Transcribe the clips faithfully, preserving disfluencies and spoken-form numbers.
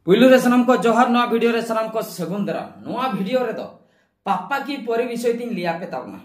ᱯᱩᱭᱞᱩ ᱨᱮ ᱥᱟᱱᱟᱢ ᱠᱚ ᱡᱚᱦᱟᱨ, ᱱᱚᱣᱟ ᱵᱷᱤᱰᱤᱭᱳ ᱨᱮ ᱥᱟᱱᱟᱢ ᱠᱚ ᱥᱟᱹᱜᱩᱱ ᱫᱟᱨᱟᱢ᱾ ᱱᱚᱣᱟ ᱵᱷᱤᱰᱤᱭᱳ ᱨᱮᱫᱚ ᱯᱟᱯᱟᱠᱤ ᱯᱟᱹᱨᱤ ᱵᱤᱥᱚᱭ ᱛᱤᱧ ᱞᱟᱹᱭ ᱟᱯᱮ ᱛᱟᱵᱚᱱᱟ᱾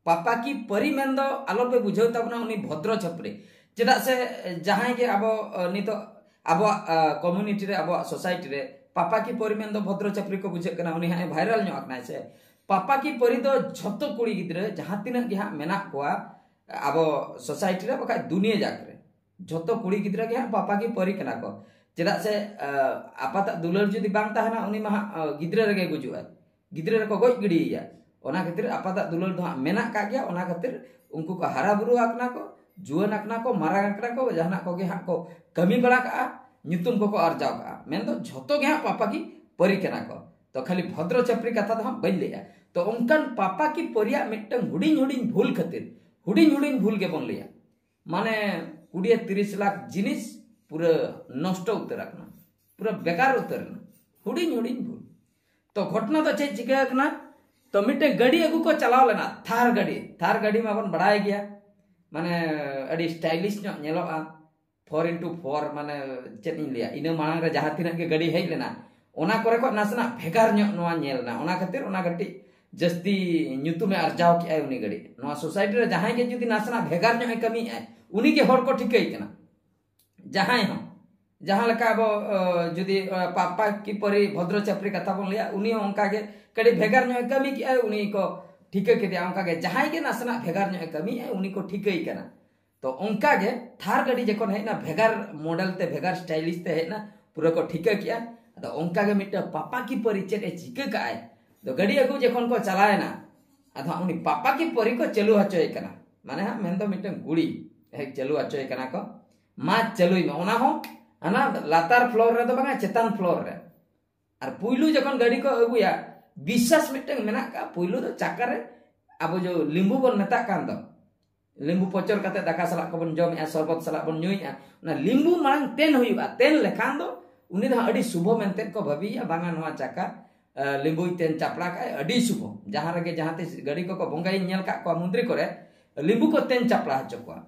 ᱯᱟᱯᱟᱠᱤ ᱯᱟᱹᱨᱤ ᱢᱮᱱᱫᱚ ᱟᱞᱚᱯᱮ ᱵᱩᱡᱷᱟᱹᱣ ᱛᱟᱵᱚᱱᱟ ᱩᱱᱤ ᱵᱷᱚᱫᱨᱚ ᱪᱷᱟᱹᱯᱨᱤ᱾ ᱪᱮᱫᱟᱜ ᱥᱮ ᱡᱟᱦᱟᱸᱭ ᱜᱮ ᱟᱵᱚ, ᱟᱹ, ᱱᱤᱛᱚᱜ ᱟᱵᱚᱣᱟᱜ, ᱟᱹ, ᱠᱚᱢᱭᱩᱱᱤᱴᱤ ᱨᱮ, ᱟᱵᱚᱣᱟᱜ ᱥᱳᱥᱟᱭᱴᱤ ᱨᱮ ᱯᱟᱯᱟᱠᱤ ᱯᱟᱹᱨᱤ ᱢᱮᱱᱫᱚ ᱵᱷᱚᱫᱨᱚ ᱪᱷᱟᱹᱯᱨᱤ ᱠᱚ ᱵᱩᱡᱷᱟᱹᱜ ᱠᱟᱱᱟ, ᱩᱱᱤ ᱦᱟᱸᱜ ᱮ ᱵᱷᱟᱭᱨᱟᱞ ᱧᱚᱜ ᱟᱠᱟᱱᱟᱭ ᱥᱮ᱾ ᱯᱟᱯᱟᱠᱤ ᱯᱟᱹᱨᱤ ᱫᱚ ᱡᱷᱚᱛᱚ ᱠᱩᱲᱤ ᱜᱤᱫᱽᱨᱟᱹ ᱡᱟᱦᱟᱸ ᱛᱤᱱᱟᱹᱜ ᱜᱮ ᱦᱟᱸᱜ ᱢᱮᱱᱟᱜ ᱠᱚᱣᱟ ᱟᱵᱚ ᱥᱳᱥᱟᱭᱴᱤ ᱨᱮ, ᱵᱟᱠᱷᱟᱡ ᱫᱩᱱᱤᱭᱟᱹ ᱡᱟᱠ ᱨᱮ, ᱡᱷᱚᱛᱚ ᱠᱩᱲᱤ ᱜᱤᱫᱽᱨᱟᱹ ᱜᱮ ᱦᱟᱸᱜ ᱯᱟᱯᱟᱠᱤ ᱯᱟᱹᱨᱤ ᱠᱟᱱᱟ ᱠᱚ᱾ ᱪᱮᱫᱟᱜ ᱥᱮ, ᱟᱹ, ᱟᱯᱟᱛᱟᱜ ᱫᱩᱞᱟᱹᱲ ᱡᱩᱫᱤ ᱵᱟᱝ ᱛᱟᱦᱮᱱᱟ, ᱩᱱᱤ ᱢᱟ ᱦᱟᱸᱜ, ᱟᱹ, ᱜᱤᱫᱽᱨᱟᱹ ᱨᱮᱜᱮ ᱜᱩᱡᱩᱜᱼᱟᱭ, ᱜᱤᱫᱽᱨᱟᱹ ᱨᱮᱠᱚ ᱜᱚᱡ ᱜᱤᱰᱤᱭᱮᱭᱟ᱾ ᱚᱱᱟ ᱠᱷᱟᱹᱛᱤᱨ ᱟᱯᱟᱛᱟᱜ ᱫᱩᱞᱟᱹᱲ ᱫᱚ ᱦᱟᱸᱜ ᱢᱮᱱᱟᱜ ᱠᱟᱜ ᱜᱮᱭᱟ᱾ ᱚᱱᱟ ᱠᱷᱟᱹᱛᱤᱨ ᱩᱱᱠᱩ ᱠᱚ ᱦᱟᱨᱟ ᱵᱩᱨᱩ ᱟᱠᱟᱱᱟ ᱠᱚ, ᱡᱩᱣᱟᱹᱱ ᱟᱠᱟᱱᱟ ᱠᱚ, ᱢᱟᱨᱟᱝ ᱟᱠᱟᱱᱟ ᱠᱚ, ᱡᱟᱦᱟᱱᱟᱜ ᱠᱚᱜᱮ ᱦᱟᱸᱜ ᱠᱚ ᱠᱟᱹᱢᱤ ᱵᱟᱲᱟ ᱠᱟᱜᱼᱟ, ᱧᱩᱛᱩᱢ ᱠᱚᱠᱚ ᱟᱨᱡᱟᱣ ᱠᱟᱜᱼᱟ᱾ ᱢᱮᱱᱫᱚ ᱡᱷᱚᱛᱚ ᱜᱮ ᱦᱟᱸᱜ ᱯᱟᱯᱟᱠᱤ ᱯᱟᱹᱨᱤ ᱠᱟᱱᱟ ᱠᱚ᱾ ᱛᱚ ᱠᱷᱟᱹᱞᱤ ᱵᱷᱚᱫᱨᱚ ᱪᱷᱟᱹᱯᱨᱤ ᱠᱟᱛᱷᱟ ᱫᱚ ᱦᱟᱸᱜ ᱵᱟᱹᱧ ᱞᱟᱹᱭᱮᱜᱼᱟ᱾ ᱛᱚ ᱚᱱᱠᱟᱱ ᱯᱟᱯᱟᱠᱤ ᱯᱟᱹᱨᱤᱭᱟᱜ ᱢᱤᱫᱴᱟᱝ ᱦᱩᱰᱤᱧ ᱦᱩᱰᱤᱧ ᱵᱷᱩᱞ ᱠᱷᱟᱹᱛᱤᱨ, ᱦᱩᱰᱤᱧ ᱦᱩᱰᱤᱧ ᱵᱷᱩᱞ ᱜᱮᱵᱚᱱ ᱞᱟᱹᱭᱟ, ᱢᱟᱱᱮ ᱠᱩᱲᱤᱭᱟᱹ ᱛᱤᱨᱤᱥ ᱞᱟᱠᱷ ᱡᱤᱱᱤᱥ ᱯᱩᱨᱟᱹ ᱱᱚᱥᱴᱚ ᱩᱛᱟᱹᱨ ᱟᱠᱟᱱᱟ, ᱯᱩᱨᱟᱹ ᱵᱮᱠᱟᱨ ᱩᱛᱟᱹᱨ ᱮᱱᱟ᱾ ᱦᱩᱰᱤᱧ ᱦᱩᱰᱤᱧ ᱵᱷᱩᱞ᱾ ᱛᱚ ᱜᱷᱚᱴᱚᱱᱟ ᱫᱚ ᱪᱮᱫ ᱪᱤᱠᱟᱹ ᱟᱠᱟᱱᱟ? ᱛᱚ ᱢᱤᱫᱴᱮᱱ ᱜᱟᱹᱰᱤ ᱟᱹᱜᱩ ᱠᱚ ᱪᱟᱞᱟᱣ ᱞᱮᱱᱟ, ᱛᱷᱟᱨ ᱜᱟᱹᱰᱤ᱾ ᱛᱷᱟᱨ ᱜᱟᱹᱰᱤ ᱢᱟᱵᱚᱱ ᱵᱟᱲᱟᱭ ᱜᱮᱭᱟ, ᱢᱟᱱᱮ ᱟᱹᱰᱤ stylish ᱧᱚᱜ ᱧᱮᱞᱚᱜᱼᱟ᱾ Four into four, ᱢᱟᱱᱮ ᱪᱮᱫ ᱤᱧ ᱞᱟᱹᱭᱟ, ᱤᱱᱟᱹ ᱢᱟᱲᱟᱝ ᱨᱮ ᱡᱟᱦᱟᱸ ᱛᱤᱱᱟᱹᱜ ᱜᱮ ᱜᱟᱹᱰᱤ ᱦᱮᱡ ᱞᱮᱱᱟ, ᱚᱱᱟ ᱠᱚᱨᱮ ᱠᱷᱚᱱ ᱱᱟᱥᱮᱱᱟᱜ ᱵᱷᱮᱜᱟᱨ ᱧᱚᱜ ᱱᱚᱣᱟ ᱧᱮᱞ ᱮᱱᱟ᱾ ᱚᱱᱟ ᱠᱷᱟᱹᱛᱤᱨ ᱚᱱᱟ ᱠᱟᱹᱴᱤᱡ ᱡᱟᱹᱥᱛᱤ ᱧᱩᱛᱩᱢᱮ ᱟᱨᱡᱟᱣ ᱠᱮᱜᱼᱟᱭ ᱩᱱᱤ ᱜᱟᱹᱰᱤ᱾ ᱱᱚᱣᱟ ᱥᱳᱥᱟᱭᱴᱤ ᱨᱮ ᱡᱟᱦᱟᱸᱭ ᱜᱮ ᱡᱩᱫᱤ ᱱᱟᱥᱮᱱᱟᱜ ᱵᱷᱮᱜᱟᱨ ᱧᱚᱜ ᱮ ᱠᱟᱹᱢᱤᱭᱮᱜᱼᱟᱭ, ᱩᱱᱤ ᱜᱮ ᱦᱚᱲ ᱠᱚ ᱴᱷᱤᱠᱟᱹᱭ ᱠᱟᱱᱟ᱾ ᱡᱟᱦᱟᱸᱭ ᱦᱚᱸ, ᱡᱟᱦᱟᱸ ᱞᱮᱠᱟ ᱟᱵᱚ, ᱟᱹ, ᱡᱩᱫᱤ, ᱟᱹ, ᱯᱟᱯᱟᱠᱤ ᱯᱟᱹᱨᱤ ᱵᱷᱚᱫᱨᱚ ᱪᱷᱟᱹᱯᱨᱤ ᱠᱟᱛᱷᱟ ᱵᱚᱱ ᱞᱟᱹᱭᱟ, ᱩᱱᱤ ᱦᱚᱸ ᱚᱱᱠᱟ ᱜᱮ ᱠᱟᱹᱴᱤᱡ ᱵᱷᱮᱜᱟᱨ ᱧᱚᱜ ᱮ ᱠᱟᱹᱢᱤ ᱠᱮᱜᱼᱟᱭ, ᱩᱱᱤ ᱠᱚ ᱴᱷᱤᱠᱟᱹ ᱠᱮᱫᱮᱭᱟ᱾ ᱚᱱᱠᱟ ᱜᱮ ᱡᱟᱦᱟᱸᱭ ᱜᱮ ᱱᱟᱥᱮᱱᱟᱜ ᱵᱷᱮᱜᱟᱨ ᱧᱚᱜ ᱮ ᱠᱟᱹᱢᱤᱭᱮᱜᱼᱟᱭ, ᱩᱱᱤ ᱠᱚ ᱴᱷᱤᱠᱟᱹᱭ ᱠᱟᱱᱟ᱾ ᱛᱚ ᱚᱱᱠᱟ ᱜᱮ ᱛᱷᱟᱨ ᱜᱟᱹᱰᱤ ᱡᱚᱠᱷᱚᱱ ᱦᱮᱡ ᱮᱱᱟ, ᱵᱷᱮᱜᱟᱨ ᱢᱚᱰᱮᱞ ᱛᱮ, ᱵᱷᱮᱜᱟᱨ stylish ᱛᱮ ᱦᱮᱡ ᱮᱱᱟ, ᱯᱩᱨᱟᱹ ᱠᱚ ᱴᱷᱤᱠᱟᱹ ᱠᱮᱜᱼᱟ᱾ ᱟᱫᱚ ᱚᱱᱠᱟ ᱜᱮ ᱢᱤᱫᱴᱟᱝ ᱯᱟᱯᱟᱠᱤ ᱯᱟᱹᱨᱤ ᱪᱮᱫ ᱮ ᱪᱤᱠᱟᱹ ᱠᱟᱜᱼᱟᱭ, ᱟᱫᱚ ᱜᱟᱹᱰᱤ ᱟᱹᱜᱩ ᱡᱚᱠᱷᱚᱱ ᱠᱚ ᱪᱟᱞᱟᱣ ᱮᱱᱟ, ᱟᱫᱚ ᱦᱟᱸᱜ ᱩᱱᱤ ᱯᱟᱯᱟᱠᱤ ᱯᱟᱹᱨᱤ ᱠᱚ ᱪᱟᱹᱞᱩ ᱦᱚᱪᱚᱭᱮ ᱠᱟᱱᱟ, ᱢᱟᱱᱮ ᱦᱟᱸᱜ ᱢᱮᱱᱫᱚ ᱢᱤᱫᱴᱟᱝ ᱜᱩᱲᱤ ᱦᱮᱡ ᱪᱟᱹᱞᱩ ᱦᱚᱪᱚᱭᱮ ᱠᱟᱱᱟ ᱠᱚ, ᱢᱟ ᱪᱟᱹᱞᱩᱭ ᱢᱮ᱾ ᱚᱱᱟ ᱦᱚᱸ ᱦᱟᱱᱟ ᱞᱟᱛᱟᱨ floor ᱨᱮᱫᱚ ᱵᱟᱝᱟ, ᱪᱮᱛᱟᱱ floor ᱨᱮ᱾ ᱟᱨ ᱯᱩᱭᱞᱩ ᱡᱚᱠᱷᱚᱱ ᱜᱟᱹᱰᱤ ᱠᱚ ᱟᱹᱜᱩᱭᱟ, ᱵᱤᱥᱥᱟᱥ ᱢᱤᱫᱴᱟᱝ ᱢᱮᱱᱟᱜ ᱠᱟᱜᱼᱟ, ᱯᱩᱭᱞᱩ ᱫᱚ ᱪᱟᱠᱟ ᱨᱮ ᱟᱵᱚ ᱡᱚ ᱞᱤᱢᱵᱩ ᱵᱚᱱ ᱢᱮᱛᱟᱜ ᱠᱟᱱ ᱫᱚ, ᱞᱤᱢᱵᱩ ᱯᱚᱪᱚᱨ ᱠᱟᱛᱮ ᱫᱟᱠᱟ ᱥᱟᱞᱟᱜ ᱠᱚᱵᱚᱱ ᱡᱚᱢᱮᱜᱼᱟ, ᱥᱚᱨᱵᱚᱛ ᱥᱟᱞᱟᱜ ᱵᱚᱱ ᱧᱩᱭᱮᱜᱼᱟ, ᱚᱱᱟ ᱞᱤᱢᱵᱩ ᱢᱟᱲᱟᱝ ᱛᱮᱱ ᱦᱩᱭᱩᱜᱼᱟ᱾ ᱛᱮᱱ ᱞᱮᱠᱷᱟᱱ ᱫᱚ ᱩᱱᱤ ᱫᱚ ᱦᱟᱸᱜ ᱟᱹᱰᱤ ᱥᱩᱵᱷᱚ ᱢᱮᱱᱛᱮ ᱠᱚ ᱵᱷᱟᱹᱵᱤᱭᱮᱜᱼᱟ, ᱵᱟᱝᱟ ᱱᱚᱣᱟ ᱪᱟᱠᱟ, ᱟᱹ, ᱞᱤᱢᱵᱩᱭ ᱛᱮᱱ ᱪᱟᱯᱲᱟ ᱠᱟᱜᱼᱟᱭ, ᱟᱹᱰᱤ ᱥᱩᱵᱷᱚ᱾ ᱡᱟᱦᱟᱸ ᱨᱮᱜᱮ ᱡᱟᱦᱟᱸ ᱛᱤᱥ ᱜᱟᱹᱰᱤ ᱠᱚᱠᱚ ᱵᱚᱸᱜᱟᱭᱤᱧ ᱧᱮᱞ ᱠᱟᱜ ᱠᱚᱣᱟ ᱢᱚᱱᱫᱤᱨ ᱠᱚᱨᱮ, ᱞᱤᱢᱵᱩ ᱠᱚ ᱛᱮᱱ ᱪᱟᱯᱲᱟ ᱦᱚᱪᱚ ᱠᱚᱣᱟ᱾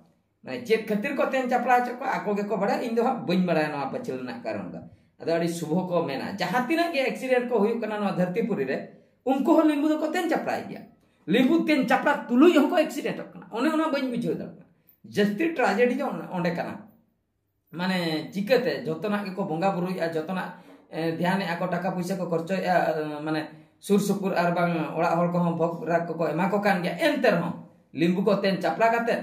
ᱢᱟᱱᱮ ᱪᱮᱫ ᱠᱷᱟᱹᱛᱤᱨ ᱠᱚ ᱛᱮᱱ ᱪᱟᱯᱲᱟ ᱦᱚᱪᱚ ᱠᱚᱣᱟ, ᱟᱠᱚ ᱜᱮᱠᱚ ᱵᱟᱲᱟᱭᱟ, ᱤᱧ ᱫᱚ ᱦᱟᱸᱜ ᱵᱟᱹᱧ ᱵᱟᱲᱟᱭᱟ ᱱᱚᱣᱟ ᱯᱟᱹᱪᱷᱞᱟᱹ ᱨᱮᱱᱟᱜ ᱠᱟᱨᱚᱱ ᱫᱚ᱾ ᱟᱫᱚ ᱟᱹᱰᱤ ᱥᱩᱵᱷᱚ ᱠᱚ ᱢᱮᱱᱟ, ᱡᱟᱦᱟᱸ ᱛᱤᱱᱟᱹᱜ ᱜᱮ ᱮᱠᱥᱤᱰᱮᱱᱴ ᱠᱚ ᱦᱩᱭᱩᱜ ᱠᱟᱱᱟ ᱱᱚᱣᱟ ᱫᱷᱟᱹᱨᱛᱤᱯᱩᱨᱤ ᱨᱮ, ᱩᱱᱠᱩ ᱦᱚᱸ ᱞᱤᱢᱵᱩ ᱫᱚᱠᱚ ᱛᱮᱧ ᱪᱟᱯᱲᱟᱭ ᱜᱮᱭᱟ᱾ ᱞᱤᱢᱵᱩ ᱛᱮᱧ ᱪᱟᱯᱲᱟ ᱛᱩᱞᱩᱡ ᱦᱚᱸᱠᱚ ᱮᱠᱥᱤᱰᱮᱱᱴᱚᱜ ᱠᱟᱱᱟ᱾ ᱚᱱᱮ ᱚᱱᱟ ᱵᱟᱹᱧ ᱵᱩᱡᱷᱟᱹᱣ ᱫᱟᱲᱮᱭᱟᱜ ᱠᱟᱱᱟ᱾ ᱡᱟᱹᱥᱛᱤ ᱴᱨᱟᱡᱮᱰᱤ ᱫᱚ ᱚᱸᱰᱮ ᱠᱟᱱᱟ᱾ ᱢᱟᱱᱮ ᱪᱤᱠᱟᱹᱛᱮ ᱡᱚᱛᱚᱱᱟᱜ ᱜᱮᱠᱚ ᱵᱚᱸᱜᱟ ᱵᱩᱨᱩᱭᱮᱫᱼᱟ, ᱡᱚᱛᱚᱱᱟᱜ ᱮ, ᱫᱷᱮᱭᱟᱱᱮᱫᱼᱟ ᱠᱚ, ᱴᱟᱠᱟ ᱯᱩᱭᱥᱟᱹ ᱠᱚ ᱠᱷᱚᱨᱪᱚᱭᱮᱫᱼᱟ, ᱮ, ᱢᱟᱱᱮ ᱥᱩᱨ ᱥᱩᱯᱩᱨ ᱟᱨ ᱵᱟᱝ ᱚᱲᱟᱜ ᱦᱚᱲ ᱠᱚᱦᱚᱸ ᱵᱷᱳᱜᱽ ᱨᱟᱜᱽ ᱠᱚᱠᱚ ᱮᱢᱟ ᱠᱚ ᱠᱟᱱ ᱜᱮᱭᱟ᱾ ᱮᱱᱛᱮ ᱨᱮᱦᱚᱸ ᱞᱤᱢᱵᱩ ᱠᱚ ᱛᱮᱧ ᱪᱟᱯᱲᱟ ᱠᱟᱛᱮ,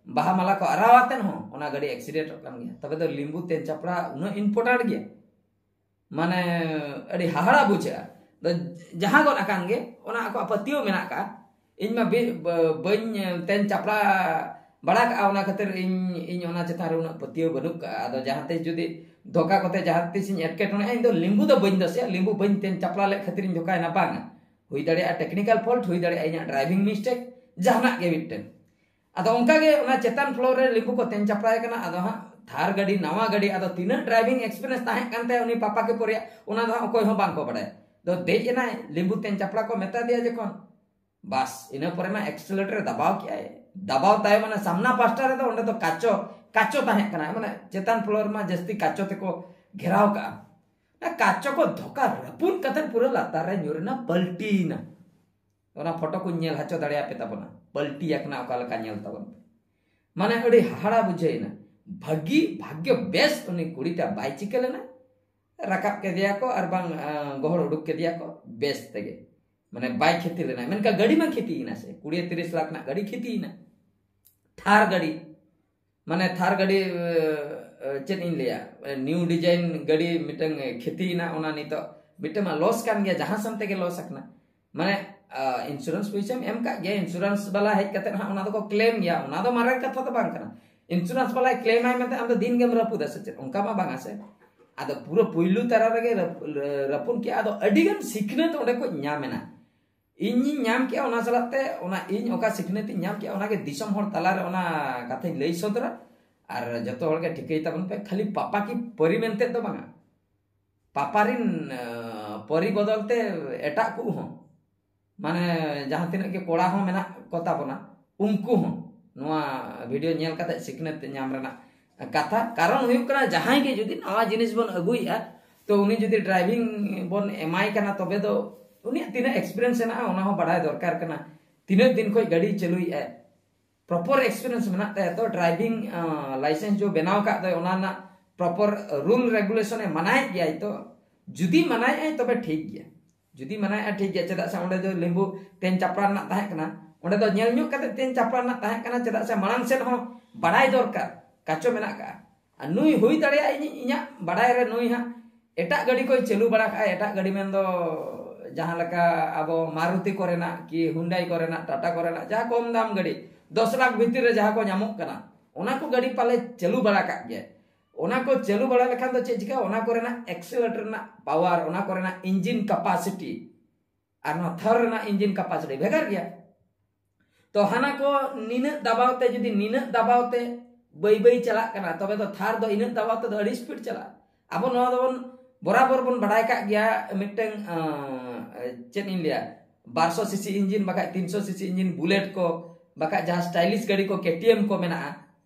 ᱵᱟᱦᱟ ᱢᱟᱞᱟ ᱠᱚ ᱟᱨᱟᱣ ᱟᱛᱮ ᱦᱚᱸ ᱚᱱᱟ ᱜᱟᱹᱰᱤ ᱮᱠᱥᱤᱰᱮᱱᱴᱚᱜ ᱠᱟᱱ ᱜᱮᱭᱟ᱾ ᱛᱚᱵᱮ ᱫᱚ ᱞᱤᱢᱵᱩ ᱛᱮᱧ ᱪᱟᱯᱲᱟ ᱩᱱᱟᱹᱜ ᱤᱢᱯᱚᱨᱴᱮᱱᱴ ᱜᱮᱭᱟ? ᱢᱟᱱᱮ ᱟᱹᱰᱤ ᱦᱟᱦᱟᱲᱟ ᱵᱩᱡᱷᱟᱹᱜᱼᱟ᱾ ᱟᱫᱚ ᱡᱟᱦᱟᱸ ᱜᱚᱫ ᱟᱠᱟᱱ ᱜᱮ ᱚᱱᱟ ᱟᱠᱚᱣᱟᱜ ᱯᱟᱹᱛᱭᱟᱹᱣ ᱢᱮᱱᱟᱜ ᱠᱟᱜᱼᱟ᱾ ᱤᱧ ᱢᱟ ᱵᱤ-, ᱵ-, ᱵᱟᱹᱧ ᱛᱮᱧ ᱪᱟᱯᱲᱟ ᱵᱟᱲᱟ ᱠᱟᱜᱼᱟ, ᱚᱱᱟ ᱠᱷᱟᱹᱛᱤᱨ ᱤᱧ, ᱤᱧ ᱚᱱᱟ ᱪᱮᱛᱟᱱ ᱨᱮ ᱩᱱᱟᱹᱜ ᱯᱟᱹᱛᱭᱟᱹᱣ ᱵᱟᱹᱱᱩᱜ ᱠᱟᱜᱼᱟ᱾ ᱟᱫᱚ ᱡᱟᱦᱟᱸ ᱛᱤᱥ ᱡᱩᱫᱤ ᱫᱷᱳᱠᱟ ᱠᱚᱛᱮ ᱡᱟᱦᱟᱸ ᱛᱤᱥ ᱤᱧ ᱮᱴᱠᱮᱴᱚᱬᱮᱜᱼᱟ, ᱤᱧ ᱫᱚ ᱞᱤᱢᱵᱩ ᱫᱚ ᱵᱟᱹᱧ ᱫᱳᱥᱮᱭᱟ, ᱞᱤᱢᱵᱩ ᱵᱟᱹᱧ ᱛᱮᱧ ᱪᱟᱯᱲᱟ ᱞᱮᱫ ᱠᱷᱟᱹᱛᱤᱨ ᱤᱧ ᱫᱷᱳᱠᱟᱭᱮᱱᱟ, ᱵᱟᱝᱟ᱾ ᱦᱩᱭ ᱫᱟᱲᱮᱭᱟᱜᱼᱟ ᱴᱮᱠᱱᱤᱠᱟᱞ ᱯᱷᱚᱞᱴ, ᱦᱩᱭ ᱫᱟᱲᱮᱭᱟᱜᱼᱟ ᱤᱧᱟᱹᱜ ᱰᱨᱟᱭᱵᱷᱤᱝ ᱢᱤᱥᱴᱮᱠ, ᱡᱟᱦᱟᱱᱟᱜ ᱜᱮ ᱢᱤᱫᱴᱮᱱ᱾ ᱟᱫᱚ ᱚᱱᱠᱟ ᱜᱮ ᱚᱱᱟ ᱪᱮᱛᱟᱱ ᱯᱷᱞᱳᱨ ᱨᱮ ᱞᱤᱢᱵᱩ ᱠᱚ ᱛᱮᱧ ᱪᱟᱯᱲᱟᱭ ᱠᱟᱱᱟ᱾ ᱟᱫᱚ ᱦᱟᱸᱜ ᱛᱷᱟᱨ ᱜᱟᱹᱰᱤ, ᱱᱟᱣᱟ ᱜᱟᱹᱰᱤ, ᱟᱫᱚ ᱛᱤᱱᱟᱹᱜ ᱰᱨᱟᱭᱵᱷᱤᱝ ᱮᱠᱥᱯᱤᱨᱤᱭᱮᱱᱥ ᱛᱟᱦᱮᱸ ᱠᱟᱱ ᱛᱟᱭᱟ ᱩᱱᱤ ᱯᱟᱯᱟ ᱠᱮ ᱯᱚᱨᱮᱭᱟᱜ, ᱚᱱᱟ ᱫᱚ ᱦᱟᱸᱜ ᱚᱠᱚᱭ ᱦᱚᱸ ᱵᱟᱝ ᱠᱚ ᱵᱟᱲᱟᱭᱟ᱾ ᱟᱫᱚ ᱫᱮᱡ ᱮᱱᱟᱭ, ᱞᱤᱢᱵᱩ ᱛᱮᱧ ᱪᱟᱯᱲᱟ ᱠᱚ ᱢᱮᱛᱟ ᱫᱮᱭᱟ ᱡᱚᱠᱷᱚᱱ, ᱵᱟᱥ, ᱤᱱᱟᱹ ᱯᱚᱨᱮ ᱢᱟ ᱮᱠᱥᱮᱞᱮᱴᱟᱨ ᱫᱟᱵᱟᱣ ᱠᱮᱜᱼᱟᱭ᱾ ᱫᱟᱵᱟᱣ ᱛᱟᱭᱚᱢ ᱚᱱᱟ ᱥᱟᱢᱱᱟ ᱯᱟᱥᱴᱟ ᱨᱮᱫᱚ ᱚᱸᱰᱮ ᱫᱚ ᱠᱟᱪᱚ, ᱠᱟᱪᱚ ᱛᱟᱦᱮᱸ ᱠᱟᱱᱟ, ᱢᱟᱱᱮ ᱪᱮᱛᱟᱱ ᱯᱷᱞᱳᱨ ᱢᱟ ᱡᱟᱹᱥᱛᱤ ᱠᱟᱪᱚ ᱛᱮᱠᱚ ᱜᱷᱮᱨᱟᱣ ᱠᱟᱜᱼᱟ᱾ ᱚᱱᱟ ᱠᱟᱪᱚ ᱠᱚ ᱫᱷᱚᱠᱟ ᱨᱟᱹᱯᱩᱫ ᱠᱟᱛᱮ ᱯᱩᱨᱟᱹ ᱞᱟᱛᱟᱨ ᱨᱮ ᱧᱩᱨ ᱮᱱᱟ, ᱯᱟᱞᱴᱤᱭᱮᱱᱟ᱾ ᱚᱱᱟ ᱯᱷᱳᱴᱳ ᱠᱚᱧ ᱧᱮᱞ ᱦᱚᱪᱚ ᱫᱟᱲᱮᱭᱟᱯᱮ ᱛᱟᱵᱚᱱᱟ, ᱯᱟᱞᱴᱤ ᱟᱠᱟᱱᱟ ᱚᱠᱟ ᱞᱮᱠᱟ ᱧᱮᱞ ᱛᱟᱵᱚᱱ ᱯᱮ᱾ ᱢᱟᱱᱮ ᱟᱹᱰᱤ ᱦᱟᱦᱟᱲᱟ ᱵᱩᱡᱷᱟᱹᱣ ᱮᱱᱟ᱾ ᱵᱷᱟᱹᱜᱤ ᱵᱷᱟᱜᱽᱭᱚ ᱵᱮᱥ ᱩᱱᱤ ᱠᱩᱲᱤᱴᱟ ᱵᱟᱭ ᱪᱤᱠᱟᱹ ᱞᱮᱱᱟ, ᱨᱟᱠᱟᱵ ᱠᱮᱫᱮᱭᱟ ᱠᱚ ᱟᱨ ᱵᱟᱝ, ᱟ, ᱜᱚᱦᱚᱲ ᱩᱰᱩᱠ ᱠᱮᱫᱮᱭᱟ ᱠᱚ ᱵᱮᱥ ᱛᱮᱜᱮ᱾ ᱢᱟᱱᱮ ᱵᱟᱭ ᱠᱷᱮᱛᱤ ᱞᱮᱱᱟ, ᱢᱮᱱᱠᱷᱟᱱ ᱜᱟᱹᱰᱤ ᱢᱟ ᱠᱷᱮᱛᱤᱭᱮᱱᱟ ᱥᱮ, ᱠᱩᱲᱤ ᱛᱤᱨᱤᱥ ᱞᱟᱠᱷ ᱨᱮᱱᱟᱜ ᱜᱟᱹᱰᱤ ᱠᱷᱮᱛᱤᱭᱮᱱᱟ, ᱛᱷᱟᱨ ᱜᱟᱹᱰᱤ᱾ ᱢᱟᱱᱮ ᱛᱷᱟᱨ ᱜᱟᱹᱰᱤ, ᱮ, ᱮ, ᱪᱮᱫ ᱤᱧ ᱞᱟᱹᱭᱟ, ᱮ, ᱱᱤᱭᱩ ᱰᱤᱡᱟᱭᱤᱱ ᱜᱟᱹᱰᱤ ᱢᱤᱫᱴᱟᱝ ᱠᱷᱮᱛᱤᱭᱮᱱᱟ, ᱚᱱᱟ ᱱᱤᱛᱚᱜ ᱢᱤᱫᱴᱟᱝ ᱢᱟ ᱞᱚᱥ ᱠᱟᱱ ᱜᱮᱭᱟ, ᱡᱟᱦᱟᱸ ᱥᱮᱱ ᱛᱮᱜᱮ ᱞᱚᱥ ᱟᱠᱟᱱᱟ᱾ ᱢᱟᱱᱮ, ᱟ, ᱤᱱᱥᱩᱨᱮᱱᱥ ᱯᱚᱭᱥᱟᱢ ᱮᱢ ᱠᱟᱜ ᱜᱮᱭᱟ, ᱤᱱᱥᱩᱨᱮᱱᱥ ᱵᱟᱞᱟ ᱦᱮᱡ ᱠᱟᱛᱮ ᱦᱟᱸᱜ ᱚᱱᱟ ᱫᱚᱠᱚ ᱠᱞᱮᱢ ᱜᱮᱭᱟ, ᱚᱱᱟ ᱫᱚ ᱢᱟᱨᱟᱝ ᱠᱟᱛᱷᱟ ᱫᱚ ᱵᱟᱝ ᱠᱟᱱᱟ᱾ ᱤᱱᱥᱩᱨᱮᱱᱥ ᱵᱟᱞᱟᱭ ᱠᱞᱮᱢᱟᱭ ᱢᱮᱱᱛᱮ ᱟᱢ ᱫᱚ ᱫᱤᱱ ᱜᱮᱢ ᱨᱟᱹᱯᱩᱫᱟ ᱥᱮ ᱪᱮᱫ? ᱚᱱᱠᱟ ᱢᱟ ᱵᱟᱝᱟ ᱥᱮ᱾ ᱟᱫᱚ ᱯᱩᱨᱟᱹ ᱯᱩᱭᱞᱩ ᱛᱟᱨᱟ ᱨᱮᱜᱮ ᱨᱟᱹᱯ-, ᱨᱟᱹᱯᱩᱫ ᱠᱮᱜᱼᱟ, ᱟᱫᱚ ᱟᱹᱰᱤᱜᱟᱱ ᱥᱤᱠᱷᱱᱟᱹᱛ ᱚᱸᱰᱮ ᱠᱷᱚᱡ ᱧᱟᱢ ᱮᱱᱟ᱾ ᱤᱧᱤᱧ ᱧᱟᱢ ᱠᱮᱜᱼᱟ ᱚᱱᱟ ᱥᱟᱞᱟᱜ ᱛᱮ, ᱚᱱᱟ ᱤᱧ ᱚᱠᱟ ᱥᱤᱠᱷᱱᱟᱹᱛ ᱤᱧ ᱧᱟᱢ ᱠᱮᱜᱼᱟ, ᱚᱱᱟᱜᱮ ᱫᱤᱥᱚᱢ ᱦᱚᱲ ᱛᱟᱞᱟᱨᱮ ᱚᱱᱟ ᱠᱟᱛᱷᱟᱧ ᱞᱟᱹᱭ ᱥᱚᱫᱚᱨᱟ᱾ ᱟᱨ ᱡᱚᱛᱚ ᱦᱚᱲᱜᱮ ᱴᱷᱤᱠᱟᱹᱭ ᱛᱟᱵᱚᱱ ᱯᱮ, ᱠᱷᱟᱹᱞᱤ ᱯᱟᱯᱟ ᱠᱤ ᱯᱟᱹᱨᱤ ᱢᱮᱱᱛᱮ ᱫᱚ ᱵᱟᱝᱟ, ᱯᱟᱯᱟ ᱨᱤᱱ, ᱟ, ᱯᱟᱹᱨᱤ ᱵᱚᱫᱚᱞ ᱛᱮ ᱮᱴᱟᱜ ᱠᱚ ᱦᱚᱸ, ᱢᱟᱱᱮ ᱡᱟᱦᱟᱸ ᱛᱤᱱᱟᱹᱜ ᱜᱮ ᱠᱚᱲᱟ ᱦᱚᱸ ᱢᱮᱱᱟᱜ ᱠᱚ ᱛᱟᱵᱚᱱᱟ, ᱩᱱᱠᱩ ᱦᱚᱸ ᱱᱚᱣᱟ ᱵᱷᱤᱰᱤᱭᱳ ᱧᱮᱞ ᱠᱟᱛᱮ ᱥᱤᱠᱷᱱᱟᱹᱛ ᱧᱟᱢ ᱨᱮᱱᱟᱜ ᱠᱟᱛᱷᱟ᱾ ᱠᱟᱨᱚᱱ ᱦᱩᱭᱩᱜ ᱠᱟᱱᱟ, ᱡᱟᱦᱟᱸᱭ ᱜᱮ ᱡᱩᱫᱤ ᱱᱟᱣᱟ ᱡᱤᱱᱤᱥ ᱵᱚᱱ ᱟᱹᱜᱩᱭᱮᱫᱼᱟ, ᱛᱚ ᱩᱱᱤ ᱡᱩᱫᱤ ᱰᱨᱟᱭᱵᱷᱤᱝ ᱵᱚᱱ ᱮᱢᱟᱭ ᱠᱟᱱᱟ, ᱛᱚᱵᱮ ᱫᱚ ᱩᱱᱤᱭᱟᱜ ᱛᱤᱱᱟᱹᱜ ᱮᱠᱥᱯᱤᱨᱤᱭᱮᱱᱥ ᱦᱮᱱᱟᱜᱼᱟ, ᱚᱱᱟ ᱦᱚᱸ ᱵᱟᱲᱟᱭ ᱫᱚᱨᱠᱟᱨ ᱠᱟᱱᱟ᱾ ᱛᱤᱱᱟᱹᱜ ᱫᱤᱱ ᱠᱷᱚᱱ ᱜᱟᱹᱰᱤ ᱪᱟᱹᱞᱩᱭᱮᱫᱼᱟᱭ, ᱯᱨᱚᱯᱚᱨ ᱮᱠᱥᱯᱤᱨᱤᱭᱮᱱᱥ ᱢᱮᱱᱟᱜ ᱛᱟᱭᱟ, ᱛᱚ ᱰᱨᱟᱭᱵᱷᱤᱝ ᱞᱟᱭᱥᱮᱱᱥ ᱡᱚ ᱵᱮᱱᱟᱣ ᱠᱟᱜ ᱫᱚᱭ, ᱚᱱᱟ ᱨᱮᱱᱟᱜ ᱯᱨᱚᱯᱚᱨ ᱨᱩᱞ ᱨᱮᱜᱩᱞᱮᱥᱚᱱ ᱮ ᱢᱟᱱᱟᱭᱮᱫ ᱜᱮᱭᱟᱭ᱾ ᱛᱚ ᱡᱩᱫᱤ ᱢᱟᱱᱟᱭᱮᱫᱼᱟᱭ, ᱛᱚᱵᱮ ᱴᱷᱤᱠ ᱜᱮᱭᱟ᱾ ᱡᱩᱫᱤ ᱢᱟᱱᱟᱭᱮᱫᱼᱟ, ᱴᱷᱤᱠ ᱜᱮᱭᱟ᱾ ᱪᱮᱫᱟᱜ ᱥᱮ ᱚᱸᱰᱮ ᱫᱚ ᱞᱤᱸᱵᱩ ᱛᱮᱧ ᱪᱟᱯᱲᱟ ᱨᱮᱱᱟᱜ ᱛᱟᱦᱮᱸ ᱠᱟᱱᱟ, ᱚᱸᱰᱮ ᱫᱚ ᱧᱮᱞ ᱧᱚᱜ ᱠᱟᱛᱮ ᱛᱮᱧ ᱪᱟᱯᱲᱟ ᱨᱮᱱᱟᱜ ᱛᱟᱦᱮᱸ ᱠᱟᱱᱟ᱾ ᱪᱮᱫᱟᱜ ᱥᱮ ᱢᱟᱲᱟᱝ ᱥᱮᱫ ᱦᱚᱸ ᱵᱟᱲᱟᱭ ᱫᱚᱨᱠᱟᱨ, ᱠᱟᱪᱚ ᱢᱮᱱᱟᱜ ᱠᱟᱜᱼᱟ᱾ ᱟᱨ ᱱᱩᱭ ᱦᱩᱭ ᱫᱟᱲᱮᱭᱟᱜᱼᱟ, ᱤᱧ, ᱤᱧᱟᱹᱜ ᱵᱟᱲᱟᱭ ᱨᱮ ᱱᱩᱭ ᱦᱟᱸᱜ ᱮᱴᱟᱜ ᱜᱟᱹᱰᱤ ᱠᱚᱭ ᱪᱟᱹᱞᱩ ᱵᱟᱲᱟ ᱠᱟᱜᱼᱟ᱾ ᱮᱴᱟᱜ ᱜᱟᱹᱰᱤ ᱢᱮᱱᱫᱚ ᱡᱟᱦᱟᱸ ᱞᱮᱠᱟ ᱟᱵᱚ ᱢᱟᱨᱩᱛᱤ ᱠᱚᱨᱮᱱᱟᱜ ᱠᱤ ᱦᱩᱱᱰᱟᱭ ᱠᱚᱨᱮᱱᱟᱜ, ᱴᱟᱴᱟ ᱠᱚᱨᱮᱱᱟᱜ, ᱡᱟᱦᱟᱸ ᱠᱚᱢ ᱫᱟᱢ ᱜᱟᱹᱰᱤ, ᱫᱚᱥ ᱞᱟᱠᱷ ᱵᱷᱤᱛᱤᱨ ᱨᱮ ᱡᱟᱦᱟᱸ ᱠᱚ ᱧᱟᱢᱚᱜ ᱠᱟᱱᱟ, ᱚᱱᱟ ᱠᱚ ᱜᱟᱹᱰᱤ ᱯᱟᱞᱮ ᱪᱟᱹᱞᱩ ᱵᱟᱲᱟ ᱠᱟᱜ ᱜᱮᱭᱟ᱾ ᱚᱱᱟ ᱠᱚ ᱪᱟᱹᱞᱩ ᱵᱟᱲᱟ ᱞᱮᱠᱷᱟᱱ ᱫᱚ ᱪᱮᱫ ᱪᱤᱠᱟᱹᱜᱼᱟ? ᱚᱱᱟ ᱠᱚᱨᱮᱱᱟᱜ ᱮᱠᱥᱮᱞᱮᱴᱟᱨ ᱨᱮᱱᱟᱜ ᱯᱟᱣᱟᱨ, ᱚᱱᱟ ᱠᱚᱨᱮᱱᱟᱜ ᱤᱧᱡᱤᱱ ᱠᱮᱯᱟᱥᱤᱴᱤ ᱟᱨ ᱱᱚᱣᱟ ᱛᱷᱟᱨ ᱨᱮᱱᱟᱜ ᱤᱧᱡᱤᱱ ᱠᱮᱯᱟᱥᱤᱴᱤ ᱵᱷᱮᱜᱟᱨ ᱜᱮᱭᱟ᱾ ᱛᱚ ᱦᱟᱱᱟ ᱠᱚ ᱱᱤᱱᱟᱹᱜ ᱫᱟᱵᱟᱣ ᱛᱮ, ᱡᱩᱫᱤ ᱱᱤᱱᱟᱹᱜ ᱫᱟᱵᱟᱣ ᱛᱮ ᱵᱟᱹᱭ ᱵᱟᱹᱭ ᱪᱟᱞᱟᱜ ᱠᱟᱱᱟ, ᱛᱚᱵᱮ ᱫᱚ ᱛᱷᱟᱨ ᱫᱚ ᱤᱱᱟᱹᱜ ᱫᱟᱵᱟᱣ ᱛᱮᱫᱚ ᱟᱹᱰᱤ ᱥᱯᱤᱰ ᱪᱟᱞᱟᱜᱼᱟ᱾ ᱟᱵᱚ ᱱᱚᱣᱟ ᱫᱚᱵᱚᱱ ᱵᱚᱨᱟᱵᱚᱨ ᱵᱚᱱ ᱵᱟᱰᱟᱭ ᱠᱟᱜ ᱜᱮᱭᱟ, ᱢᱤᱫᱴᱟᱝ ᱟᱸ, ᱪᱮᱫ ᱤᱧ ᱞᱟᱹᱭᱟ, ᱵᱟᱨᱥᱚ ᱥᱤᱥᱤ ᱤᱧᱡᱤᱱ ᱵᱟᱠᱷᱟᱡ ᱛᱤᱱᱥᱚ ᱥᱤᱥᱤ ᱤᱧᱡᱤᱱ ᱵᱩᱞᱮᱴ ᱠᱚ, ᱵᱟᱠᱷᱟᱡ ᱡᱟᱦᱟᱸ ᱥᱴᱟᱭᱞᱤᱥ ᱜᱟᱹᱰᱤ ᱠᱚ, ᱠᱮᱴᱤᱮᱢ ᱠᱚ ᱢᱮᱱᱟᱜᱼᱟ,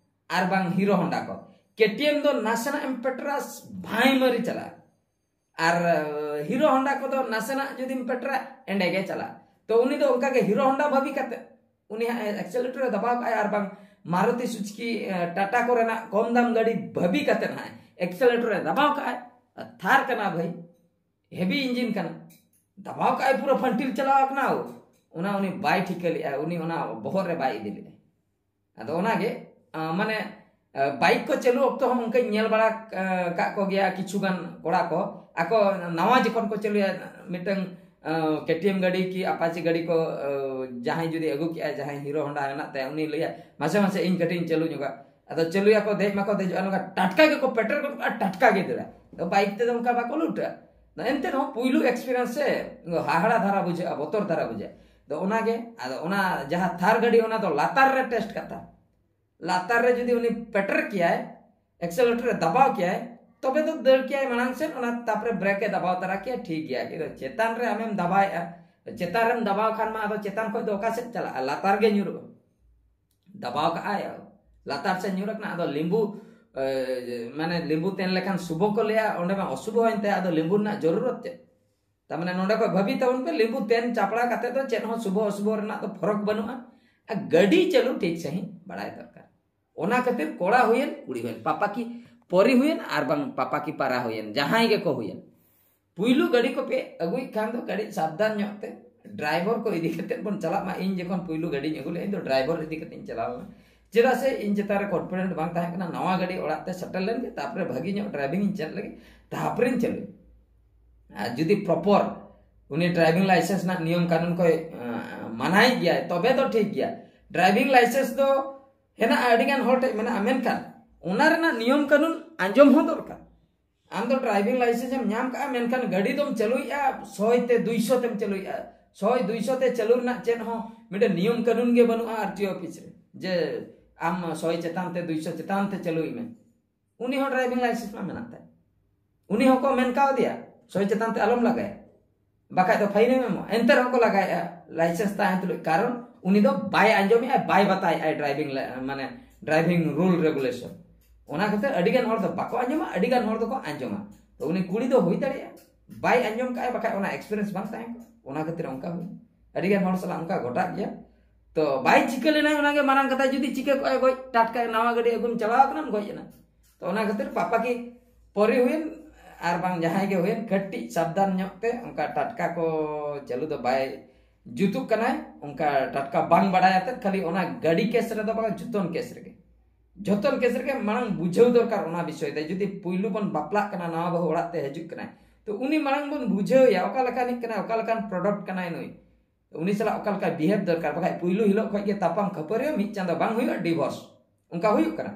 ᱟᱨ ᱵᱟᱝ ᱦᱤᱨᱳ ᱦᱚᱱᱰᱟ ᱠᱚ᱾ ᱠᱮᱴᱤᱮᱢ ᱫᱚ ᱱᱟᱥᱮᱱᱟᱜ ᱮᱢ ᱯᱮᱴᱨᱟᱥ ᱵᱷᱟᱭ ᱢᱟᱹᱨᱤ ᱪᱟᱞᱟᱜᱼᱟ, ᱟᱨ ᱦᱤᱨᱳ ᱦᱚᱱᱰᱟ ᱠᱚᱫᱚ ᱱᱟᱥᱮᱱᱟᱜ ᱡᱩᱫᱤᱢ ᱯᱮᱴᱨᱟ, ᱮᱸᱰᱮ ᱜᱮ ᱪᱟᱞᱟᱜᱼᱟ᱾ ᱛᱚ ᱩᱱᱤ ᱫᱚ ᱚᱱᱠᱟ ᱜᱮ ᱦᱤᱨᱳ ᱦᱚᱱᱰᱟ ᱵᱷᱟᱹᱵᱤ ᱠᱟᱛᱮ ᱩᱱᱤ ᱦᱟᱸᱜ ᱮᱠᱥᱮᱞᱮᱴᱚᱨ ᱮ ᱫᱟᱵᱟᱣ ᱠᱟᱜᱼᱟᱭ, ᱟᱨ ᱵᱟᱝ ᱢᱟᱨᱩᱛᱤ ᱥᱩᱡᱩᱠᱤ, ᱮ, ᱴᱟᱴᱟ ᱠᱚᱨᱮᱱᱟᱜ ᱠᱚᱢ ᱫᱟᱢ ᱜᱟᱹᱰᱤ ᱵᱷᱟᱹᱵᱤ ᱠᱟᱛᱮ ᱦᱟᱸᱜ ᱮᱠᱥᱮᱞᱮᱴᱚᱨ ᱮ ᱫᱟᱵᱟᱣ ᱠᱟᱜᱼᱟᱭ᱾ ᱛᱷᱟᱨ ᱠᱟᱱᱟ ᱵᱷᱟᱹᱭ, ᱦᱮᱵᱤ ᱤᱧᱡᱤᱱ ᱠᱟᱱᱟ, ᱫᱟᱵᱟᱣ ᱠᱟᱜᱼᱟᱭ, ᱯᱩᱨᱟᱹ ᱯᱷᱟᱱᱴᱤᱞ ᱪᱟᱞᱟᱣ ᱠᱟᱱᱟ᱾ ᱚᱱᱟ ᱩᱱᱤ ᱵᱟᱭ ᱴᱷᱤᱠᱟᱹ ᱞᱮᱜᱼᱟ, ᱩᱱᱤ ᱚᱱᱟ ᱵᱚᱦᱚᱜ ᱨᱮ ᱵᱟᱭ ᱤᱫᱤ ᱞᱮᱜᱼᱟ᱾ ᱟᱫᱚ ᱚᱱᱟᱜᱮ, ᱟ, ᱢᱟᱱᱮ, ᱟ, ᱵᱟᱭᱤᱠ ᱠᱚ ᱪᱟᱹᱞᱩ ᱚᱠᱛᱚ ᱦᱚᱸ ᱚᱱᱠᱟᱧ ᱧᱮᱞ ᱵᱟᱲᱟ, ᱟ, ᱠᱟᱜ ᱠᱚᱜᱮᱭᱟ᱾ ᱠᱤᱪᱷᱩ ᱜᱟᱱ ᱠᱚᱲᱟ ᱠᱚ ᱟᱠᱚ ᱱᱟᱣᱟ ᱡᱚᱠᱷᱚᱱ ᱠᱚ ᱪᱟᱹᱞᱩᱭᱟ, ᱢᱤᱫᱴᱟᱝ, ᱟ, ᱠᱮᱴᱤᱮᱢ ᱜᱟᱹᱰᱤ ᱠᱤ ᱟᱯᱟᱪᱤ ᱜᱟᱹᱰᱤ ᱠᱚ, ᱟ, ᱡᱟᱦᱟᱸᱭ ᱡᱩᱫᱤ ᱟᱹᱜᱩ ᱠᱮᱜᱼᱟᱭ, ᱡᱟᱦᱟᱸᱭ ᱦᱤᱨᱳ ᱦᱚᱱᱰᱟ ᱦᱮᱱᱟᱜ ᱛᱟᱭᱟ, ᱩᱱᱤ ᱞᱟᱹᱭᱟ, "ᱢᱟᱥᱮ, ᱢᱟᱥᱮ, ᱤᱧ ᱠᱟᱹᱴᱤᱡ ᱤᱧ ᱪᱟᱹᱞᱩ ᱧᱚᱜᱟ᱾" ᱟᱫᱚ ᱪᱟᱹᱞᱩᱭᱟᱠᱚ, ᱫᱮᱡ ᱢᱟᱠᱚ ᱫᱮᱡᱚᱜᱼᱟ, ᱱᱚᱝᱠᱟ ᱴᱟᱴᱠᱟ ᱜᱮᱠᱚ ᱯᱮᱴᱮᱨ ᱜᱚᱫ ᱠᱟᱜᱼᱟ, ᱴᱟᱴᱠᱟ ᱜᱮ ᱫᱟᱹᱲᱟ᱾ ᱟᱫᱚ ᱵᱟᱭᱤᱠ ᱛᱮᱫᱚ ᱚᱱᱠᱟ ᱵᱟᱠᱚ ᱞᱩᱴᱟ᱾ ᱮᱱᱛᱮ ᱨᱮᱦᱚᱸ ᱯᱩᱭᱞᱩ ᱮᱠᱥᱯᱤᱨᱤᱭᱮᱱᱥ ᱥᱮ, ᱦᱟᱦᱟᱲᱟ ᱫᱷᱟᱨᱟ ᱵᱩᱡᱷᱟᱹᱜᱼᱟ, ᱵᱚᱛᱚᱨ ᱫᱷᱟᱨᱟ ᱵᱩᱡᱷᱟᱹᱜᱼᱟ᱾ ᱟᱫᱚ ᱚᱱᱟᱜᱮ, ᱟᱫᱚ ᱚᱱᱟ ᱡᱟᱦᱟᱸ ᱛᱷᱟᱨ ᱜᱟᱹᱰᱤ, ᱚᱱᱟ ᱫᱚ ᱞᱟᱛᱟᱨ ᱨᱮ ᱴᱮᱥᱴ ᱠᱟᱛᱷᱟ᱾ ᱞᱟᱛᱟᱨ ᱨᱮ ᱡᱩᱫᱤ ᱩᱱᱤ ᱯᱮᱴᱮᱨ ᱠᱮᱭᱟᱭ, ᱮᱠᱥᱮᱞᱮᱴᱚᱨ ᱮ ᱫᱟᱵᱟᱣ ᱠᱮᱭᱟᱭ, ᱛᱚᱵᱮ ᱫᱚ ᱫᱟᱹᱲ ᱠᱮᱭᱟᱭ ᱢᱟᱲᱟᱝ ᱥᱮᱫ, ᱚᱱᱟ ᱛᱟᱯᱚᱨᱮ ᱵᱨᱮᱠ ᱮ ᱫᱟᱵᱟᱣ ᱛᱟᱨᱟ ᱠᱮᱭᱟ, ᱴᱷᱤᱠ ᱜᱮᱭᱟ᱾ ᱠᱤᱱᱛᱩ ᱪᱮᱛᱟᱱ ᱨᱮ ᱟᱢᱮᱢ ᱫᱟᱵᱟᱣᱮᱜᱼᱟ, ᱪᱮᱛᱟᱱ ᱨᱮᱢ ᱫᱟᱵᱟᱣ ᱠᱷᱟᱱ ᱢᱟ ᱟᱫᱚ ᱪᱮᱛᱟᱱ ᱠᱷᱚᱡ ᱫᱚ ᱚᱠᱟ ᱥᱮᱫ ᱪᱟᱞᱟᱜᱼᱟ? ᱞᱟᱛᱟᱨ ᱜᱮ ᱧᱩᱨᱩᱜᱼᱟ᱾ ᱫᱟᱵᱟᱣ ᱠᱟᱜᱼᱟᱭ, ᱞᱟᱛᱟᱨ ᱥᱮᱫ ᱧᱩᱨ ᱟᱠᱟᱱᱟ᱾ ᱟᱫᱚ ᱞᱤᱢᱵᱩ ᱮ, ᱢᱟᱱᱮ ᱞᱮᱵᱩ ᱛᱮᱱ ᱞᱮᱠᱷᱟᱱ ᱥᱩᱵᱷᱚ ᱠᱚ ᱞᱟᱹᱭᱟ, ᱚᱸᱰᱮ ᱢᱟ ᱚᱥᱩᱵᱷᱚ ᱮᱱ ᱛᱟᱭᱟ, ᱟᱫᱚ ᱞᱮᱵᱩ ᱨᱮᱱᱟᱜ ᱡᱚᱨᱩᱨᱚᱛ ᱪᱮᱫ? ᱛᱟᱨ ᱢᱟᱱᱮ ᱱᱚᱰᱮ ᱠᱷᱚᱱ ᱵᱷᱟᱹᱵᱤ ᱛᱟᱵᱚᱱ ᱯᱮ, ᱞᱮᱵᱩ ᱛᱮᱱ ᱪᱟᱯᱲᱟ ᱠᱟᱛᱮ ᱫᱚ ᱪᱮᱫ ᱦᱚᱸ ᱥᱩᱵᱷᱚ ᱚᱥᱩᱵᱷᱚ ᱨᱮᱱᱟᱜ ᱫᱚ ᱯᱷᱚᱨᱚᱠ ᱵᱟᱹᱱᱩᱜᱼᱟ᱾ ᱟᱨ ᱜᱟᱹᱰᱤ ᱪᱟᱹᱞᱩ ᱴᱷᱤᱠ ᱥᱟᱺᱦᱤᱡ ᱵᱟᱲᱟᱭ ᱫᱚᱨᱠᱟᱨ᱾ ᱚᱱᱟ ᱠᱷᱟᱹᱛᱤᱨ ᱠᱚᱲᱟ ᱦᱩᱭᱮᱱ, ᱠᱩᱲᱤ ᱦᱩᱭᱮᱱ, ᱯᱟᱯᱟ ᱠᱤ ᱯᱚᱨᱤ ᱦᱩᱭᱮᱱ ᱟᱨ ᱵᱟᱝ ᱯᱟᱯᱟ ᱠᱤ ᱯᱟᱨᱟ ᱦᱩᱭᱮᱱ, ᱡᱟᱦᱟᱸᱭ ᱜᱮᱠᱚ ᱦᱩᱭᱮᱱ, ᱯᱩᱭᱞᱩ ᱜᱟᱹᱰᱤ ᱠᱚᱯᱮ ᱟᱹᱜᱩᱭᱮᱫ ᱠᱷᱟᱱ ᱫᱚ ᱠᱟᱹᱴᱤᱡ ᱥᱟᱵᱫᱷᱟᱱ ᱧᱚᱜ ᱛᱮ ᱰᱨᱟᱭᱵᱷᱟᱨ ᱠᱚ ᱤᱫᱤ ᱠᱟᱛᱮ ᱵᱚᱱ ᱪᱟᱞᱟᱜ ᱢᱟ᱾ ᱤᱧ ᱡᱚᱠᱷᱚᱱ ᱯᱩᱭᱞᱩ ᱜᱟᱹᱰᱤᱧ ᱟᱹᱜᱩ ᱞᱮᱫᱟ, ᱤᱧ ᱫᱚ ᱰᱨᱟᱭᱵᱷᱟᱨ ᱤᱫᱤ ᱠᱟᱛᱮ ᱤᱧ ᱪᱟᱞᱟᱣ ᱞᱮᱱᱟ᱾ ᱪᱮᱫᱟᱜ ᱥᱮ ᱤᱧ ᱪᱮᱛᱟᱱ ᱨᱮ ᱠᱚᱱᱯᱷᱤᱰᱮᱱᱴ ᱵᱟᱝ ᱛᱟᱦᱮᱸ ᱠᱟᱱᱟ᱾ ᱱᱟᱣᱟ ᱜᱟᱹᱰᱤ ᱚᱲᱟᱜ ᱛᱮ ᱥᱮᱴᱮᱨ ᱞᱮᱱ ᱜᱮ, ᱛᱟᱨᱯᱚᱨᱮ ᱵᱷᱟᱹᱜᱤ ᱧᱚᱜ ᱰᱨᱟᱭᱵᱷᱤᱝ ᱤᱧ ᱪᱮᱫ ᱞᱮᱜᱮ, ᱛᱟᱨᱯᱚᱨᱮᱧ ᱪᱟᱹᱞᱩᱭᱟ᱾ ᱟᱨ ᱡᱩᱫᱤ ᱯᱨᱚᱯᱚᱨ ᱩᱱᱤ ᱰᱨᱟᱭᱵᱷᱤᱝ ᱞᱟᱭᱥᱮᱱᱥ ᱨᱮᱱᱟᱜ ᱱᱤᱭᱚᱢ ᱠᱟᱹᱱᱩᱱ ᱠᱚᱭ ᱟᱸ, ᱢᱟᱱᱟᱭᱮᱫ ᱜᱮᱭᱟᱭ, ᱛᱚᱵᱮ ᱫᱚ ᱴᱷᱤᱠ ᱜᱮᱭᱟ᱾ ᱰᱨᱟᱭᱵᱷᱤᱝ ᱞᱟᱭᱥᱮᱱᱥ ᱫᱚ ᱦᱮᱱᱟᱜᱼᱟ, ᱟᱹᱰᱤ ᱜᱟᱱ ᱦᱚᱲ ᱴᱷᱮᱱ ᱢᱮᱱᱟᱜᱼᱟ, ᱢᱮᱱᱠᱷᱟᱱ ᱚᱱᱟ ᱨᱮᱱᱟᱜ ᱱᱤᱭᱚᱢ ᱠᱟᱹᱱᱩᱱ ᱟᱸᱡᱚᱢ ᱦᱚᱸ ᱫᱚᱨᱠᱟᱨ᱾ ᱟᱢ ᱫᱚ ᱰᱨᱟᱭᱵᱷᱤᱝ ᱞᱟᱭᱥᱮᱱᱥ ᱮᱢ ᱧᱟᱢ ᱠᱟᱜᱼᱟ, ᱢᱮᱱᱠᱷᱟᱱ ᱜᱟᱹᱰᱤ ᱫᱚᱢ ᱪᱟᱹᱞᱩᱭᱮᱫᱼᱟ ᱥᱚᱭ ᱛᱮ ᱫᱩᱭᱥᱚ ᱛᱮᱢ ᱪᱟᱹᱞᱩᱭᱮᱫᱼᱟ᱾ ᱥᱚᱭ ᱫᱩᱭᱥᱚ ᱛᱮ ᱪᱟᱹᱞᱩ ᱨᱮᱱᱟᱜ ᱪᱮᱫ ᱦᱚᱸ ᱢᱤᱫᱴᱮᱱ ᱱᱤᱭᱚᱢ ᱠᱟᱹᱱᱩᱱ ᱜᱮ ᱵᱟᱹᱱᱩᱜᱼᱟ ᱟᱨ ᱴᱤ ᱚᱯᱷᱤᱥ ᱨᱮ, ᱡᱮ ᱟᱢ ᱥᱚᱭ ᱪᱮᱛᱟᱱ ᱛᱮ ᱫᱩᱭᱥᱚ ᱪᱮᱛᱟᱱ ᱛᱮ ᱪᱟᱹᱞᱩᱭ ᱢᱮ᱾ ᱩᱱᱤ ᱦᱚᱸ ᱰᱨᱟᱭᱵᱷᱤᱝ ᱞᱟᱭᱥᱮᱱᱥ ᱢᱟ ᱢᱮᱱᱟᱜ ᱛᱟᱭ, ᱩᱱᱤ ᱦᱚᱸᱠᱚ ᱢᱮᱱ ᱠᱟᱣᱫᱮᱭᱟ ᱥᱚᱭ ᱪᱮᱛᱟᱱ ᱛᱮ ᱟᱞᱚᱢ ᱞᱟᱜᱟᱭᱟ, ᱵᱟᱠᱷᱟᱡ ᱫᱚ ᱯᱷᱟᱭᱤᱱ ᱮᱢ ᱮᱢᱚᱜᱼᱟ᱾ ᱮᱱᱛᱮ ᱨᱮᱦᱚᱸ ᱠᱚ ᱞᱟᱜᱟᱭᱮᱫᱼᱟ ᱞᱟᱭᱥᱮᱱᱥ ᱛᱟᱦᱮᱸ ᱛᱩᱞᱩᱡ, ᱠᱟᱨᱚᱱ ᱩᱱᱤ ᱫᱚ ᱵᱟᱭ ᱟᱸᱡᱚᱢᱮᱫᱼᱟ, ᱵᱟᱭ ᱵᱟᱛᱟᱭᱮᱫᱼᱟ ᱰᱨᱟᱭᱵᱷᱤᱝ ᱞᱟ-, ᱢᱟᱱᱮ ᱰᱨᱟᱭᱵᱷᱤᱝ ᱨᱩᱞ ᱨᱮᱜᱩᱞᱮᱥᱚᱱ᱾ ᱚᱱᱟ ᱠᱷᱟᱹᱛᱤᱨ ᱟᱹᱰᱤ ᱜᱟᱱ ᱦᱚᱲ ᱫᱚ ᱵᱟᱠᱚ ᱟᱸᱡᱚᱢᱟ, ᱟᱹᱰᱤ ᱜᱟᱱ ᱦᱚᱲ ᱫᱚᱠᱚ ᱟᱸᱡᱚᱢᱟ᱾ ᱛᱚ ᱩᱱᱤ ᱠᱩᱲᱤ ᱫᱚ ᱦᱩᱭ ᱫᱟᱲᱮᱭᱟᱜᱼᱟ ᱵᱟᱭ ᱟᱸᱡᱚᱢ ᱠᱟᱜᱼᱟ, ᱵᱟᱠᱷᱟᱡ ᱚᱱᱟ ᱮᱠᱥᱯᱤᱨᱤᱭᱮᱱᱥ ᱵᱟᱝ ᱛᱟᱦᱮᱸ ᱠᱚᱜᱼᱟ, ᱚᱱᱟ ᱠᱷᱟᱹᱛᱤᱨ ᱚᱱᱠᱟ ᱦᱩᱭ᱾ ᱟᱹᱰᱤ ᱜᱟᱱ ᱦᱚᱲ ᱥᱟᱞᱟᱜ ᱚᱱᱠᱟ ᱜᱷᱚᱴᱟᱜ ᱜᱮᱭᱟ᱾ ᱛᱚ ᱵᱟᱭ ᱪᱤᱠᱟᱹ ᱞᱮᱱᱟ, ᱚᱱᱟᱜᱮ ᱢᱟᱨᱟᱝ ᱠᱟᱛᱷᱟ᱾ ᱡᱩᱫᱤ ᱪᱤᱠᱟᱹ ᱠᱚᱜᱼᱟᱭ, ᱜᱚᱡ ᱴᱟᱴᱠᱟ ᱱᱟᱣᱟ ᱜᱟᱹᱰᱤ ᱟᱹᱜᱩᱢ ᱪᱟᱞᱟᱣ ᱠᱟᱱᱟᱢ, ᱜᱚᱡ ᱮᱱᱟ᱾ ᱛᱚ ᱚᱱᱟ ᱠᱷᱟᱹᱛᱤᱨ ᱯᱟᱯᱟ ᱠᱤ ᱯᱚᱨᱤ ᱦᱩᱭᱮᱱ ᱟᱨ ᱵᱟᱝ ᱡᱟᱦᱟᱸᱭ ᱜᱮ ᱦᱩᱭᱮᱱ, ᱠᱟᱹᱴᱤᱡ ᱥᱟᱵᱫᱷᱟᱱ ᱧᱚᱜ ᱛᱮ᱾ ᱚᱱᱠᱟ ᱴᱟᱴᱠᱟ ᱠᱚ ᱪᱟᱹᱞᱩ ᱫᱚ ᱵᱟᱭ ᱡᱩᱛᱩᱜ ᱠᱟᱱᱟᱭ, ᱚᱱᱠᱟ ᱴᱟᱴᱠᱟ ᱵᱟᱝ ᱵᱟᱲᱟᱭ ᱟᱛᱮᱫ ᱠᱷᱟᱹᱞᱤ ᱚᱱᱟ ᱜᱟᱹᱰᱤ ᱠᱮᱥ ᱨᱮᱫᱚ ᱵᱟᱝ, ᱡᱚᱛᱚᱱ ᱠᱮᱥ ᱨᱮᱜᱮ, ᱡᱚᱛᱚᱱ ᱠᱮᱥ ᱨᱮᱜᱮ ᱢᱟᱲᱟᱝ ᱵᱩᱡᱷᱟᱹᱣ ᱫᱚᱨᱠᱟᱨ ᱚᱱᱟ ᱵᱤᱥᱚᱭ ᱛᱮ᱾ ᱡᱩᱫᱤ ᱯᱩᱭᱞᱩ ᱵᱚᱱ ᱵᱟᱯᱞᱟᱜ ᱠᱟᱱᱟ, ᱱᱟᱣᱟ ᱵᱟᱹᱦᱩ ᱚᱲᱟᱜ ᱛᱮ ᱦᱤᱡᱩᱜ ᱠᱟᱱᱟᱭ, ᱛᱚ ᱩᱱᱤ ᱢᱟᱲᱟᱝ ᱵᱚᱱ ᱵᱩᱡᱷᱟᱹᱣ ᱮᱭᱟ ᱚᱠᱟ ᱞᱮᱠᱟᱱᱤᱡ ᱠᱟᱱᱟᱭ, ᱚᱠᱟ ᱞᱮᱠᱟᱱ ᱯᱨᱚᱰᱟᱠᱴ ᱠᱟᱱᱟᱭ ᱱᱩᱭ, ᱩᱱᱤ ᱥᱟᱞᱟᱜ ᱚᱠᱟ ᱞᱮᱠᱟ ᱵᱤᱦᱮᱵᱽ ᱫᱚᱨᱠᱟᱨ᱾ ᱵᱟᱠᱷᱟᱡ ᱯᱩᱭᱞᱩ ᱦᱤᱞᱳᱜ ᱠᱷᱚᱡ ᱜᱮ ᱛᱟᱯᱟᱢ ᱠᱷᱟᱹᱯᱟᱹᱨᱤ, ᱢᱤᱫ ᱪᱟᱸᱫᱚ ᱵᱟᱝ ᱦᱩᱭᱩᱜᱼᱟ, ᱰᱤᱵᱷᱳᱨᱥ᱾ ᱚᱱᱠᱟ ᱦᱩᱭᱩᱜ ᱠᱟᱱᱟ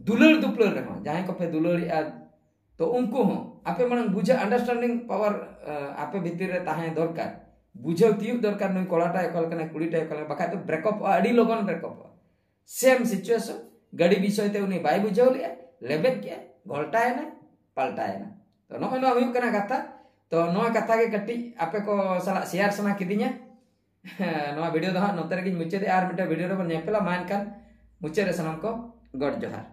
ᱫᱩᱞᱟᱹᱲ ᱫᱩᱯᱞᱟᱹᱲ ᱨᱮᱦᱚᱸ᱾ ᱡᱟᱦᱟᱸᱭ ᱠᱚᱯᱮ ᱫᱩᱞᱟᱹᱲᱮᱜᱼᱟ, ᱛᱚ ᱩᱱᱠᱩ ᱦᱚᱸ ᱟᱯᱮ ᱢᱟᱲᱟᱝ ᱵᱩᱡᱷᱟᱹᱣ, ᱟᱱᱰᱟᱨᱥᱴᱮᱱᱰᱤᱝ ᱯᱟᱣᱟᱨ ᱟᱯᱮ ᱵᱷᱤᱛᱤᱨ ᱨᱮ ᱛᱟᱦᱮᱸ ᱫᱚᱨᱠᱟᱨ᱾ ᱵᱩᱡᱷᱟᱹᱣ ᱛᱤᱭᱳᱜ ᱫᱚᱨᱠᱟᱨ, ᱱᱩᱭ ᱠᱚᱲᱟᱴᱟᱭ ᱚᱠᱟ ᱞᱮᱠᱟᱱᱟᱭ, ᱠᱩᱲᱤᱴᱟᱭ ᱚᱠᱟ ᱞᱮᱠᱟ, ᱵᱟᱠᱷᱟᱡ ᱫᱚ ᱵᱨᱮᱠᱚᱯᱚᱜᱼᱟ, ᱟᱹᱰᱤ ᱞᱚᱜᱚᱱ ᱵᱨᱮᱠᱚᱯᱚᱜᱼᱟ᱾ ᱥᱮᱢ ᱥᱤᱪᱩᱭᱮᱥᱚᱱ, ᱜᱟᱹᱰᱤ ᱵᱤᱥᱚᱭ ᱛᱮ ᱩᱱᱤ ᱵᱟᱭ ᱵᱩᱡᱷᱟᱹᱣ ᱞᱮᱜᱼᱟ, ᱞᱮᱵᱮᱫ ᱠᱮᱜᱼᱟᱭ, ᱜᱷᱚᱞᱴᱟᱭᱮᱱᱟᱭ, ᱯᱟᱞᱴᱟᱭᱮᱱᱟ᱾ ᱛᱚ ᱱᱚᱜᱼᱚᱭ ᱱᱚᱣᱟ ᱦᱩᱭᱩᱜ ᱠᱟᱱᱟ ᱠᱟᱛᱷᱟ᱾ ᱛᱚ ᱱᱚᱣᱟ ᱠᱟᱛᱷᱟ ᱜᱮ ᱠᱟᱹᱴᱤᱡ ᱟᱯᱮ ᱠᱚ ᱥᱟᱞᱟᱜ ᱥᱮᱭᱟᱨ ᱥᱟᱱᱟ ᱠᱤᱫᱤᱧᱟ᱾ ᱱᱚᱣᱟ ᱵᱷᱤᱰᱤᱭᱳ ᱫᱚ ᱦᱟᱸᱜ ᱱᱚᱛᱮ ᱨᱮᱜᱮᱧ ᱢᱩᱪᱟᱹᱫᱮᱜᱼᱟ, ᱟᱨ ᱢᱤᱫᱴᱮᱱ ᱵᱷᱤᱰᱤᱭᱳ ᱨᱮᱵᱚᱱ ᱧᱮᱯᱮᱞᱟ᱾ ᱢᱟ ᱮᱱᱠᱷᱟᱱ ᱢᱩᱪᱟᱹᱫ ᱨᱮ ᱥᱟᱱᱟᱢ ᱠᱚ ᱜᱚᱰ ᱡᱚᱦᱟᱨ᱾